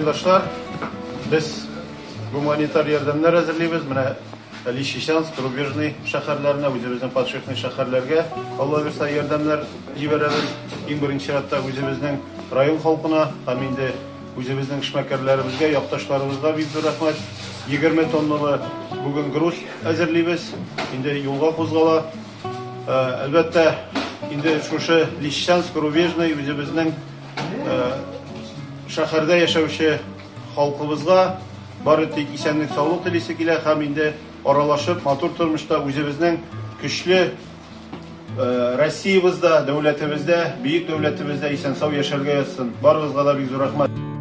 Райондашлар, без гуманитар ярдәмнәр әзерлибез. Менә Лисичанск, Рубежный шәһәрләренә, үзебезнең подшефный шәһәрләргә, Алла бирса, ярдәмнәр җибәрәбез. Иң беренче чиратта үзебезнең район халкына һәм инде үзебезнең эшмәкәрләребезгә, якташларыбызга бик зур рәхмәт. 20 тонналы бүген груз әзерлибез. Инде юлга кузгала. Әлбәттә, инде шушы Лисичанск, Рубежный үзебезнең шәһәрдә яшәүче халкыбызга бары тик исәнлек-саулык телисе килә һәм инде аралашып, матур тормышта үзебезнең көчле Россиябездә, дәүләтебездә, бөек дәүләтебездә исән-сау яшәргә язсын. Барыгызга да бик зур рәхмәт.